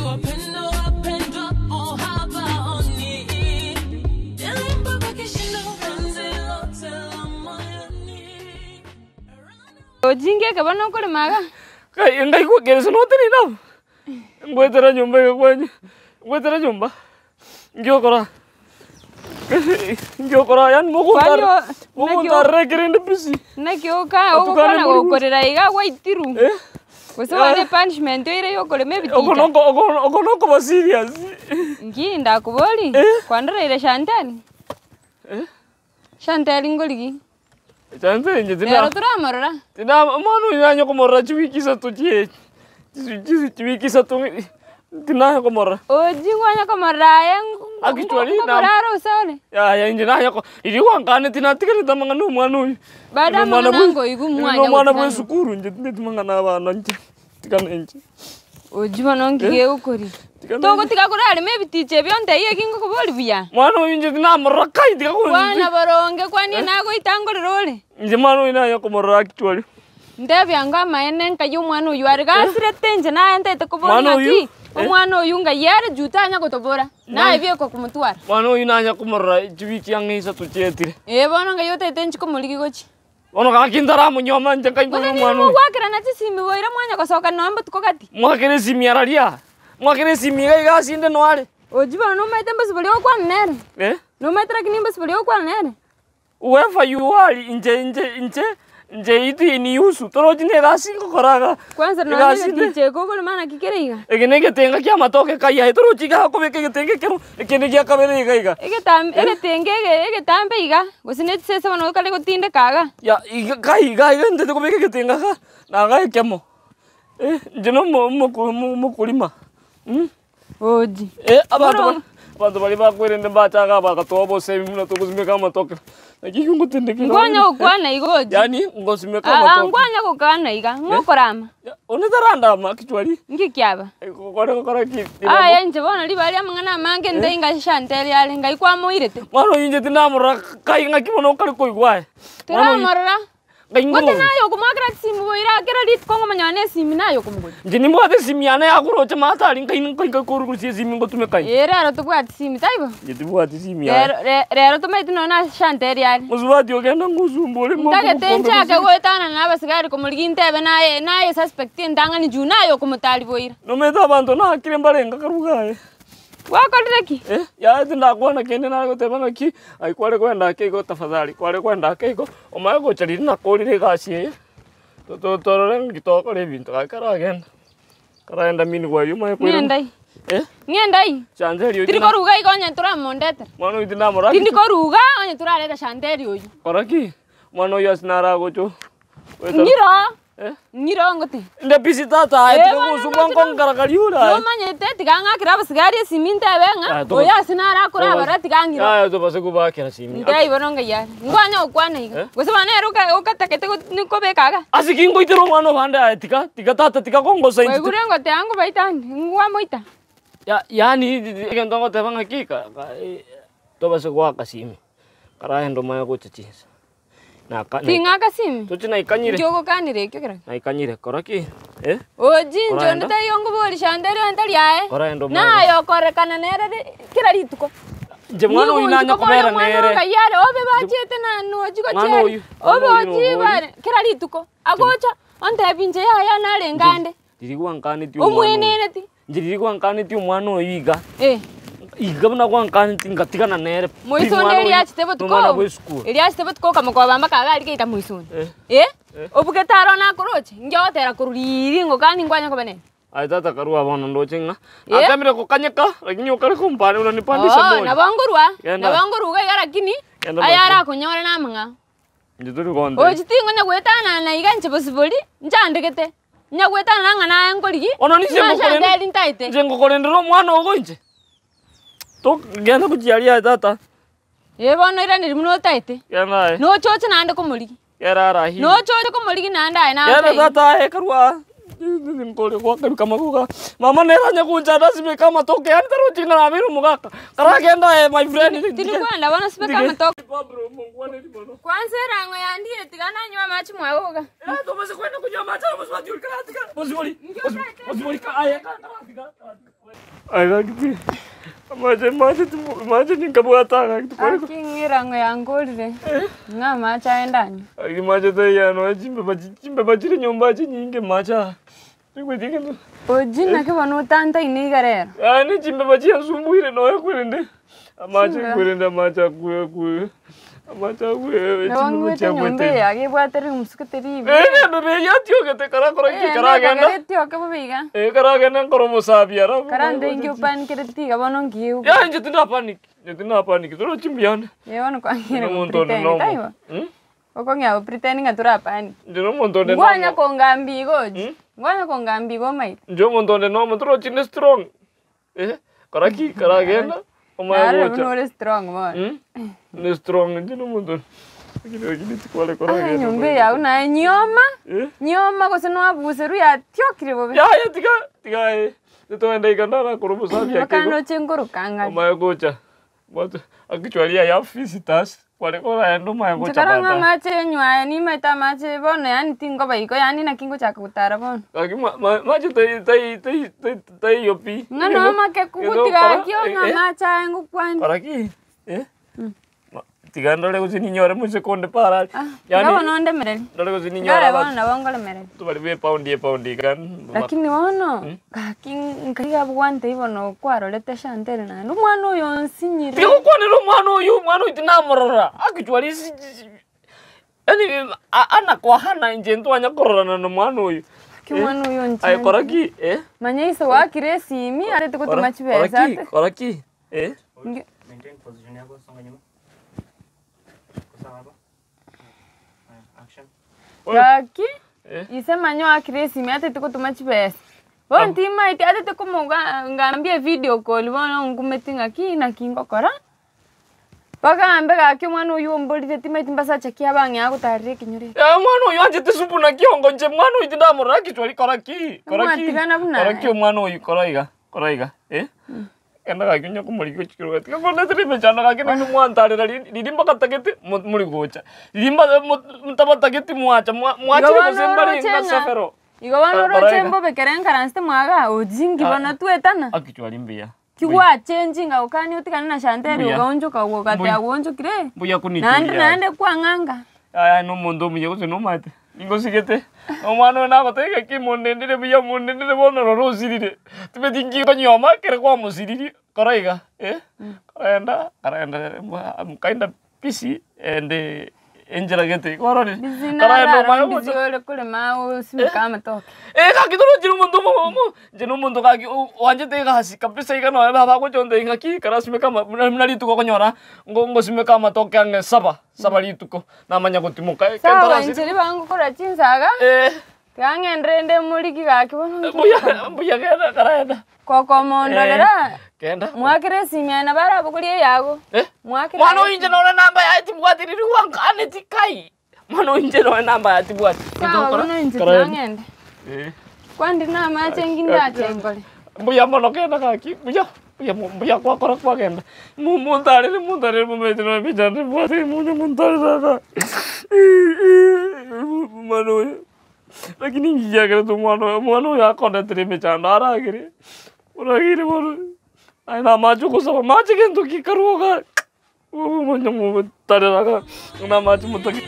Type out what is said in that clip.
Wapendo wapendwa hawaoni. Niliimba kwa kishindo penzi lote la moyoni. Ojinga ekaba nokorema iga. Kai nkaigwa kerese notenene abwo, ngoetera nyomba iga kwani, ngoetera nyomba, ngiokora ngiokora yaani Kwani mogontara o- naki o- mogontarera ekerende busy. Naki oka Otukane ogokwana muri gokorera iga gwaitirwe. Eh? Gose bono epunishment oire ya okorema Oko ebiticha. noko oko oko nokoba serious. Nki ndakoborie? Eh? Kwandoreire Chantel? Eh? Chantel ngorigi? Chantel inche Rero tina toramorora? tina omwana oyo nanye komorora chiwiki isato chie chisi chisi chiwiki isato tinanya komorora. Ochi nkwanya komorora aye Actually, na- nkomorara osore? Yaya inche nanya ko riria gwankaneti natigarete amang'ana omwana oyo. Bado Omwana amang'ana bwe- nkoigwa eri mwanya nomwana bwa gotigana. esukuru inche tindeti mang'ana abana inche, tigana inche. Ochi bono nki gegokoria? Tiga Togotiga korarema ebiticha ebio ontebie eki ngokoboria buya? Mwana oyo inche tinamorora kai tiga ko Kwana boronge kwani nagoitangorera ore? Inche mwana oyo nanye komorora actually. Ntebia ango amaene nkai omwana oyio are gasirete inche naye ntaete koboria Mwana ng'aki, oyio, eh? omwana oyio ngai are juu tanya gotobora, naye bieka komotwara. Mwana oyio nanye komorora chiwiki ang'e isato chietire. Eh bono ngai otaete nchi komorigia gochia. Bono gaki ntaramonyuoma inche nkaigwa Gose ng'a nigo omwana oyo. mogwakerana chisimi boira mwanya gosoka nonya mbotuko gati. Mwakere esimi araria, mwakere esimi iga iga ase inde noare. Ochi bono nomaete mbosi boria ogokwana nere? Eh? Nomaete lakini mbosi boria ogokwana nere? Whoever you are inche inche inche inche itinihusu torochi na egasi ngokora iga. Kwanza nonya Egasi inde. egeticha eke okorema naki kere iga? Eke na egetenga kia amatoke kai aye torochi iga akobeka egetenga ekero ekende gia kabere iga iga. Egetam egetenge ege egetambe iga, gose ne chisese bono okare gotindeka iga. Ya iga kai iga iga ntete kobeka egetenga iga, na iga ekemo, eh inche na omo omoko omokulima mh. Oji. Eh, abanto Bono- ba- abanto baria bakwerende mbache iga bagatoa obosemi buna togosimeka amatoke. Naki ekio ngotindeka iga Nkwanya gokwana iga oji. Yaani ngosimeka Aa, amatoke. nkwanya gokwana iga, ng'o okorama? Ya, onde tarandama actually. Nki kiaba? Kore gokora ki? Aye inche bono ribaga ria amang'ana amange nte inga Chantel are, ngai kwamoirete? Mwana oyio inche tindamorora kai ng'aki bono okare koigwa aye. Mwana oyio- Toramorora? Ngai Gose ng'o? naye okomoakera chisimi boira kera rituko ng'omanya one esimi naye okomogoria. Inche nimbwate esimi yane yakorooche maate aria nkai nkai nkai korusia esimi ngotumeka inche. Ee rero tobwati simi taibo? Inche tibwati simi yaye. Rero re- rero tomaeti nonya na Chantel are. Mosubati ogenda ngosumbore Ntagete nchake goetana na abasigari komorigia ntebe naye naye suspect entang'ani juu naye okomotari boira. Nomanyete abanto nakire mbarenge karuga aye. Gwakorire ki? Eh, yaya tindakwana kende nare goteba ng'aki, aye kware kwenda ake igo tafadhali, kware kwenda ake igo, omanye gocha riria nakorire egasi eye, to- to- torore ng'aki togokora ebinto gaki karagenda, karagenda meanwhile omanye koirana. Ng'endai. Eh, Ng'endai. Chantel oyio Tindi tina- koruga iga onye toramondetera. mwana oyio tindamorora Tindi koruga onye torareta Chantel oyio. Kora ki? Omwana oyio ase nare agocha goetera. Ng'iro. Eh? Ng'iro ngote. Inde busy tata aye Eh, tiga bono gosumbua noche nkongaragaria ore aye. Nomanyete tiga ng'akere abasigari esimi ntebe ng'a Ah, toba- oyo ase nare akore abare tiga ng'iro. Yaya tobase kobakera simi. Ntebie bono ngai are. Nkwanya gokwana iga. Eh? Gose bono nere oka okatakete go kobeka iga. Ase ki ngoitera omwana obande aye tiga tiga tata tiga kongosa inche. Kwaigure ngoteba ngobaita ande, ngwamoita. Ya yaani egento ngoteba ng'aki ka ka tobase goaka simi, karagende omanye gocha chinsa. Naka- naika- Ting'aka simi. Toche naikanyire. Inki ogokanera ekio kerage? Naikanyire, kora ki? Eh? Ochi inche Korenda. onde taiyo ngoboria shande ere ntari aye. Korenda omwana. Naye okorekana nere ri- kera rituko. Inche mwana oyio nanya kobera nere. Ngai are obe bachiete na nochi Mwana gochiere. oyio, mwana Obe oyio ochi nobori. bare kera rituko. Agocha ontebi inche yaya narenge ande. Riria gwankanetie omwana oyo. Omweneneti. Inche riria gwankanetie omwana oyo iga. Eh. Iga buna gwankaneti ngatigana nere pi Moisonde mwana eria oyo achete botuko, nomwana bwa esukuru. eria achete botuko okamokoba mpaka iga aria geita moisonde. Eh. Eh? Eh. Obugete aro nakoroche, inki ogotera korwa riiri ngokani nkwanya koba nere. Aye tata karua bono ndoche ng'a Eh? natemire gokanyeka lakini okare kompane unanipandisha Oo, moyo. nabo nkorwa, Genda. nabo nkorwa iga iga lakini, Genda aya basi. arakonyore namang'ao. Inche tori gontebia. Ochi tingonya goetanana iga inche bosibori, nchandegete, onya goetanana ng'a naye nkorigi, Bono ninche ng'a ngokorenda, Chantel ntaete. inche ngokorendera omwana ogo inche, to genda gochia aria aye tata. Ee bono oiraneri buna otaete, Genda aye. noche oche naende komorigia, Gera arahi. noche oche komorigia naende aye Genda nagotebi. tata aye karua aa, nkore goakerwa kamagoka, mama nere anye gonchanda asimeke amatoke yaani tarochi ng'a nabeire omogaka, karagende aye my friend. Tindi kwenda bono sibeka amatoke. Kwanza erang'o yandire tiga nanywe amache mwago iga. Aye gaki ti, amache mache timo mache ninkabwata gaki tikware Gaki ng'ira ng'o yankorire, ng'a amache aye ndanywe. Gaki mache taiyo nonya chimbeba chi chimbeba chire nyomba chinyinge mache aya, tigweti egento. Oji naki bono otantaine iga rero? Yaani chimbeba chiasumbuire nonya korende, amache Chimbeba. korende amache akwe akwe, amache akwe Nabo chimbeba ng'wete enyomba chiagoete. eye iga ebwate rimusu gete ribe. Eh embeba eyio atiogete karakora ki Eh, karagenda, nekagera etioke bobe iga. eh karagenda nkore omosabi ara. Karande inki opanikere iga bono nkiigwe. Yaya inche tindapanic, inche tindapanic, torochi mbuyande. Eh bono kwang'eire Omonto onde gopretend, nomo. taibo? Okong'ea gopretend ng'a torapanic. Inche na omonto onde Ngwanya nomo. kongambia iga ochi, ngwanya kongambia iga omaete. Inche omonto onde nomo torochi inde strong, eh, kora ki? Karagenda, omanye Narora gocha. buna ore strong bono. Inde strong inche na omonto onde, lakini lakini tikware koragenda Enyomba eye yago naye nyioma, nyioma gose nwabuserwa yatiokire bobe. Yaya tiga, tiga aye, titogenda iga ndarakore obosafi ake Mpaka igo, ndoche nkoroka ng'ari. omanye gocha. But actually I have visitors kware koraenda omanye Inche gocha kare ng'a baadaye. amache enywa aya nimaete amache bono yaani tinkoba igo yaani naki ngochaka gotara bono. Gaki ma- ma- mache tai tai tai tai taiyo pi. Ng'a nomake kogotiga akio ng'a amache aya ngokwania. Kora ki? Eh? Ma- Tiga ndore gose ninyore moseke onde para aria. Iga Yaani bono ondemereri. ndore gose ninyore Iga bono abanto nabo nkoremereri. tobari ba epaundi epaundi iga. Lakini bono, gaki nkai abwante bono kwarorete Shantel naende omwana oyo onsinyire. Tiga gokwanera omwana oyio, omwana oyio tinamorora, actually si si yaani ana kwa ana inche ntwanya kororana na omwana oyio. Gaki omwana oyo Aye kora onchandire. ki? Eh? Manya ise oakire esimi arete Kora gotoma kora chibesa ki? ate. Kora ki? Eh? Nge- Maintain position yako, songa nyuma. Sawa hapo. Haya, action. Gaki, Eh? ise manya oakire esimi atete gotoma chibesa. Bono timaeti atete komoga ngambie video call bono nkumeti ng'aki naki ngokora, mpaka ambe gaki omwana oywo omborire timaeti mbasacha ki abang'ea agotarera ekenyoro eke. Yaya omwana oyio anchete supu naki ongo inche mwana oyio tindamorora kichwa kora ki? Kora ki? Mwatigana buna Kora ki omwana oyio kora iga, kora iga, eh? Genda gaki onye komorigia gochia keroka tiga kondetera emechando gaki naende mwantarera ri riria mbagatagete mo mori gocha, riria mba mo ntabatageti mwacha mwa Igo mwachire bono gose mbare oroche ng'a ngasafero. igo bono Kora oroche iga. mbobe ekero enkaransete mwaga ojingi bono twetana. Actually mbuya. Ki gwachenji ng'a okanie otigane na Shantel Mbuya. ogaonchoka ogatea Mbuya. gwaonchokire, Mbuya naende kunichuria. naende kwang'anga. Yaya na omonto omuya gose nomanyete, ningosigete, omwana oyo nagotebia gaki mondendere buya mondendere bono rora osirire, timeti nki okonyuoma ekere kwamosiririe, kora iga eh, karaenda karaenda I'm kinda busy and enchera gete kwarorire, Busy karaenda nararo omanye busy gocha. ore korema osimeke amatoke. Eh gaki torochire omonto omo omo inche na omonto gaki o- oanchete egasi kabisa iga nonye baba agocha ontebia ng'aki karasimeka ama buna buna rituko okonyora, ngo ngosimeka amatoke ang'e saba, saba rituko, namanya gotimoka ekero Sawa ntarasire. inche ribaga ngokora chinsaga, Eh. tiga ng'endere nde moriki gaki bono nki Mbuya ngokora. mbuya genda karaenda. Kokomondorera, Genda. mwakere esimi aye nabo arabogorie eyago. Eh? Mwakere Mwana aye oyo inche nore namba yaye tibwati riria gwankaneti kai. Mwana oyo inche nore namba yaye tibwati. Sawa bono inche tiga ng'ende. Eh. Kwani na amache nki ndache nkore. Mbuya mono genda gaki, mbuya, mbuya mo mbuya gwakora kwagenda. Mo montarere montarere momanyete nonye emechando mbwate monye montarere tata. Omwana oyo, lakini inki kiagerete omwana oyo, omwana oyo akondetera emechando aragere, oragere bono, aye na amache ogosaba mache gento ki karwa igaa, omonye motarera igaa, buna amache motagete.